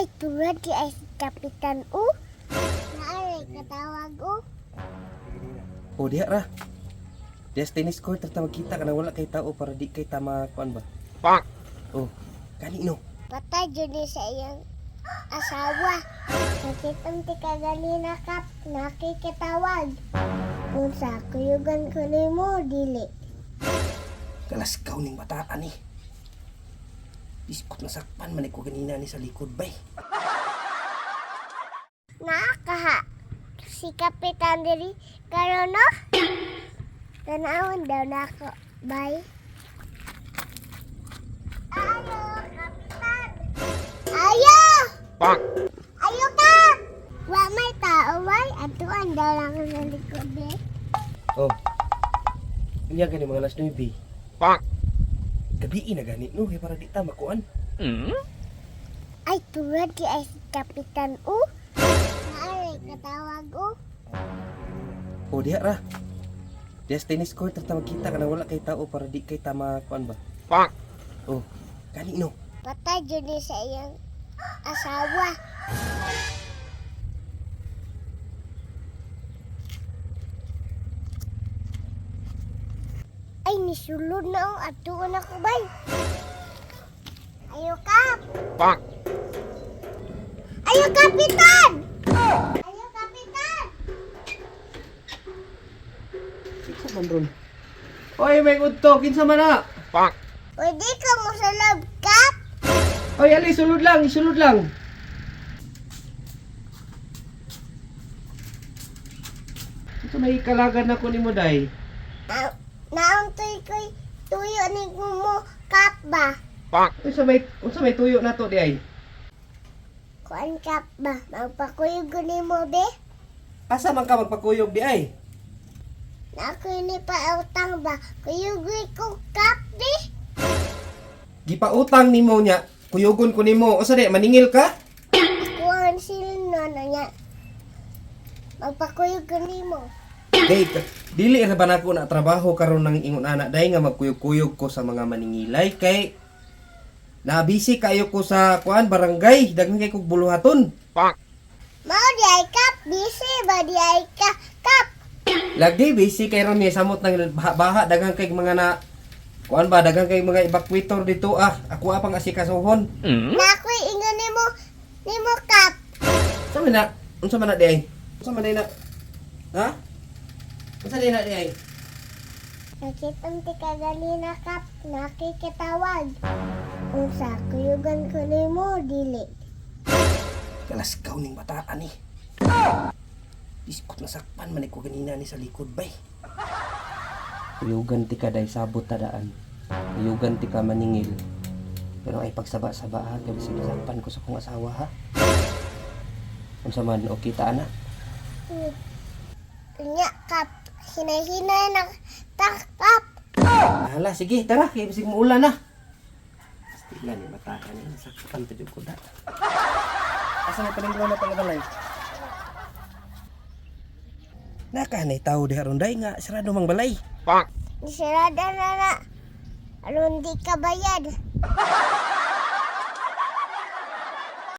Ay, tulad di ay si Kapitan U. Naaray, katawag U. Oh, diha ra. Diha sa tennis court ra ta magkita kanang wala kay tao para di kay tama kuan ba. Bonk. Oh, gani no. Patay dyan ni sa iyang asawa. Nakitang ti kaganina kap, nakikitawag. Unsa, kuyugan ko nimo, dili. Kalaskaw ning bataan ni. Diskot nasakpan man ko ganina ni sa likod bay. Naakaha. Si Kapitan diri karon no? Tanawon daw nako. Bye. Ayo, Kapitan. Ayo! Bonk. Ayo ka! Wa may tao, way. Atuan daw lang sa likod eh. Oh. Unya gani mga alas 9. Bonk. Gabi na gani no kay para di ta makuan. Ay, tulad di ay si Kapitan U. Naaray, katawag U. Oh, diha ra. Diha sa tennis court ra ta magkita kanang wala kay tao para di kay tama kuan ba. Bonk. Oh, gani no. Patay dyan ni sa iyang asawa. Ay, nisulod na ang atuon ako, bay. Ayo, Kap! Bonk. Ayo, Kapitan! Ayo, Kapitan! Kinsa man ron? Oy, may udto, kinsa man na? Bonk. Pwede ka mo sa love, Kap? Oy, ali sulod lang, sulod lang. Ito may kalagan na ko nimo day. Na nauntoy ko'y tuyo ni mo, Kap ba? Bonk. Unsa may tuyo na to di ay? Kuan, Kap ba? Magpakuyog ko ni mo, be? Asa man ka magpakuyog di ay? Na ako'y ni pautang ba? Kuyugoy ko kape. Gipautang nimo nya, kuyugon ko nimo. Usa di maningil ka? Kuhan sila no na niya. Magpakuyog ko nimo. Day, dili ra ba nako na trabaho karon nang ingon ana day nga magkuyog-kuyog ko sa mga maningilay kay nabisi kayo ko sa kuan barangay, daghan kay kog buluhaton. Bonk. Mao di ay kap, busy ba di ay ka kap. Lagi busy kay ron ni samot ng baha, daghan kay mga na kuan ba daghan kay mga evacuator dito ah. Ako apang asikasuhon. Na ako'y ingon nimo nimo kap. Unsa man na? Unsa man na di ay? Unsa man na? Ha? Unsa di na di ay? Nakitang ti kaganina kap, nakikitawag. Unsa kuyugan ko nimo dili. Kalaskaw ning bataan ni. Diskot nasakpan man ko ganina ni sa likod bay. Kuyugan ti ka day sabot tadaan. Kuyugan ti ka maningil. Pero ay pagsaba-saba ha, gabi sa nasakpan ko sa kong asawa ha. Unsa man okay ta ana? Nya kap, hinay-hinay na ta kap. Hala, sige, tara, kay bisig muulan na. Stila ni bataan ni nasakpan pa jud ko da. Asa na palinggo na pang balay? Nakahanay tao diha ron day nga sarado mang balay. Bonk. Nisirada na na. Aron di ka bayad.